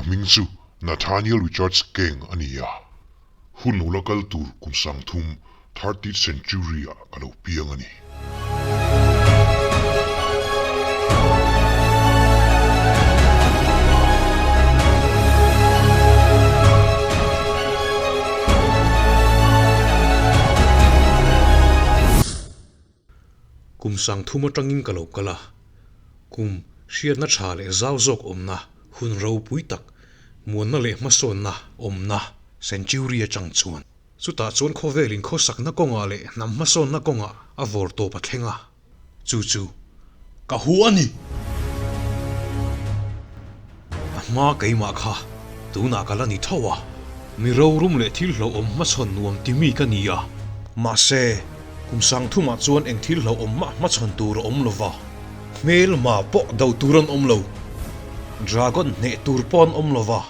hming chu Nathaniel Richards Keng a ni a. Hun lo la kal tur kum 30, thirtieth century, ah ka lo piang a ni. Kum 30 atangin ka lo kal a, kum hriatna tha leh zau zawk awmna hun ropui tak, muanna leh hmasawnna awmna century atang chuan. Chutah chuan khawvelin khawsakna kawngah leh hnam hmasawnna kawngah a vawr tawp a thleng a, chu chu ka hu a ni. A hma keimah kha tunah ka la ni tho a, mi rorum leh thil hlauhawm hmachhawn nuam ti mi ka ni a. Mahse, kum 30ah chuan eng thil hlauhawm mah hmachhawn tur a awm lo va, hmelma pawh do tur an awm lo, dragon hneh tur pawh an awm lo va.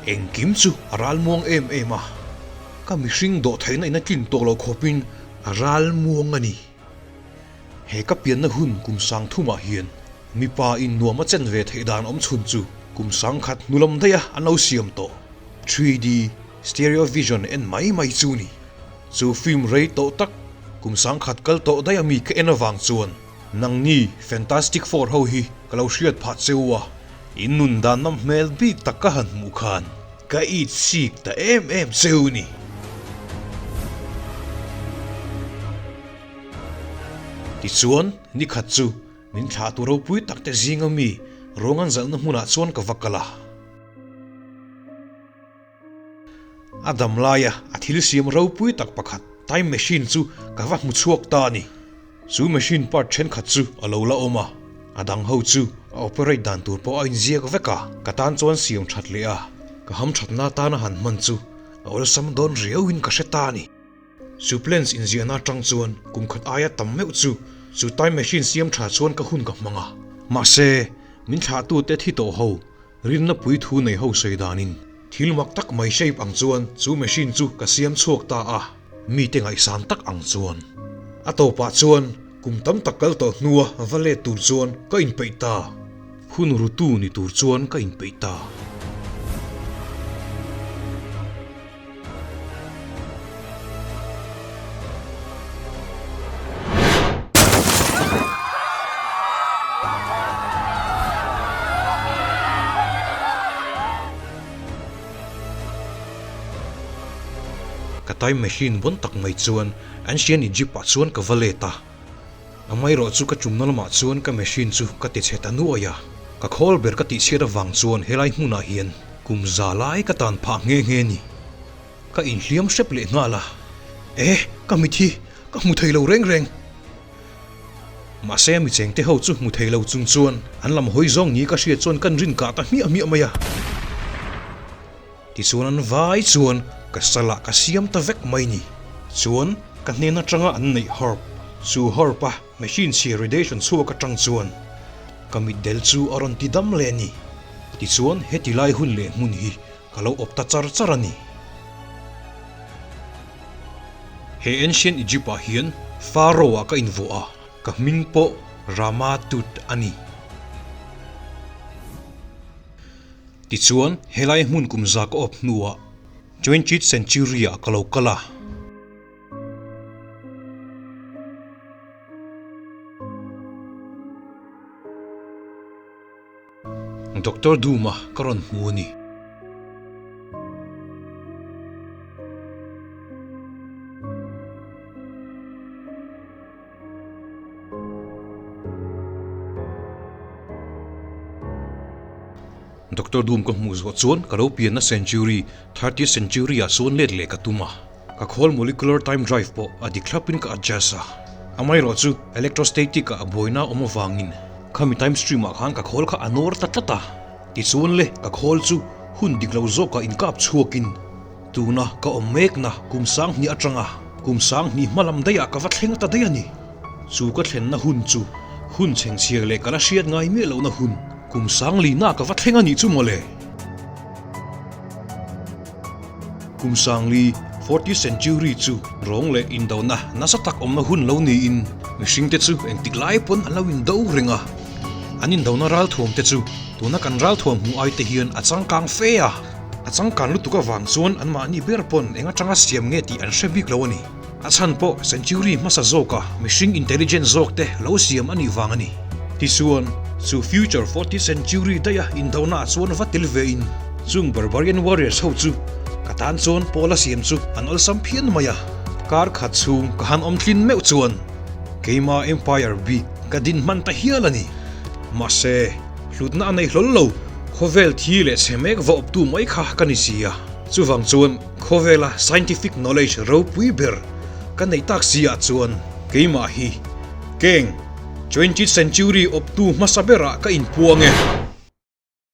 Engkim chu a ralmuang em em a, ka mihring dawhtheihna in a tlin tawh loh khawpin a ralmuang a ni. He ka pianna hun kum 30ah hian mipa in nuam a chen ve theih dan awm chhun chu kum 1000 hnulam daih a an lo siam tawh 3D stereo vision en mai mai chu ni. Chu film rei tawh tak kum 1000 kal tawh daih a mi ka en avang chuan Nangni Fantastic Four ho hi ka lo hriat phah che u a, in nun dan nawm hmel bik tak ka han hmuh khan ka it sik ta em em che u ni. Tichuan, nikhat chu min thlahtu ropui tak te zinga mi ruang an zalhna hmunah chuan ka va kal a. A dam laia a thil siam ropui tak pakhat time machine chu ka va hmu chhuak ta a ni. Chu machine part thenkhat chu a lo la awm a, a dang ho chu a operate dan tur pawh a inziak vek a, ka tan chuan siam that leh a, ka ham thatna atana han hman chu a awlsam dawn riauin ka hre ta a ni. Chu plans inziahna atang chuan kum khat aia tam meuh chu chu time machine siam tha chuan ka hun ka hmang a. Mahse, min thlahtute thi tawh ho Rinna pui thu nei ho sawi danin thil mak tak mai shape ang chuan chu machine chu ka siam chhuak ta a, mite ngaihsan tak ang chuan. A tawpah chuan kum tam tak kal tawh hnua va let tur chuan ka inpeih ta. Hun rutu ni tur chuan ka inpeih ta. Ka time machine vawn tak mai chuan Ancient Egypt ah chuan ka va let a, amaherawh chu ka tumna lamah chuan ka machine chu ka ti chhe ta nuai a, ka khawl ber ka tihchhiat avang chuan helai hmunah hian Kum za lai ka tan phah nghe nghe ni. Ka inhliam hrep leh nghal a. E, ka mit hi ka hmu thei lo reng reng. Mahse mi chengte ho chu hmu thei lo chung chuan an lam hawi zawng ni ka hriat chuan kan rin kah ta hmiah hmiah mai a. Tichuan an vai chuan ka salah ka siam ta vek mai ni. Chuan ka hnen atanga an neih herb, chu herb a machine chhia radiation chhuak atang chuan ka mitdel chu a rawn ti dam leh ni. Tichuan heti lai hun leh hmun hi ka lo awp ta char char a ni. He Ancient Egypt ah hian Pharaoh ah ka invuah a, ka hming pawh Rama Tut a ni. Tichuan helai hmun kum za ka awp hnuah Twentieth Century ah ka lo kal a. Doctor Doom-a ka rawn hmu a ni. Doctor Doom ka hmuh zawh chuan ka lo pianna century, thirtieth century ah chuan let leh ka tum a. Ka khawl molecular time drive pawh a dik thlapin ka adjust a. Amaherawh chu electrostatic ah a buaina awm avangin khami time stream ah khan ka khawl kha a nawr ta tlat a. Tichuan le ka khawl chu hun dik lo zawkah inkap chhuakin tuna ka awm mekna kum 2000 atanga kum 2000 hma lam daihah ka va thleng ta daih a ni. Chu ka thlenna hun chu hun chhengchhiar leh ka la hriat ngai miah lohna hun kum 4000 na ka va thleng a nih chu mawle. Kum 4000, Fortieth Century, chu rawng leh indona nasa tak awmna hun lo niin mihringte chu engtik lai pawn an lo indo reng a. An indona ralthuamte chu Tuna kan ralthuam hmuh ai te hian a changkang fe a, a changkan lutuk avang chuan anmahni ber pawn eng atanga siam nge tih an hre bik lo a ni. A chhan pawh century hmasa zawka mihring intelligent zawk te lo siam a nih vang a ni. Tichuan, chu future fortieth century daiha indohnaah chuan va tel ve in chung barbarian warriors ho chu ka tan chuan pawl a siam chu an awlsam phian mai a. Kar khat chhung ka han awm tlin meuh chuan keima empire bik ka din hman ta hial a ni. Mahse, hlutna a nei hlawl lo, khawvel thi leh chhe mek va awptu mai kha ka ni si a. Chuvang chuan khawvela scientific knowledge ropui ber ka neih tak si ah chuan keimah hi keng twentieth century awptu hmasa berah ka inpuang e.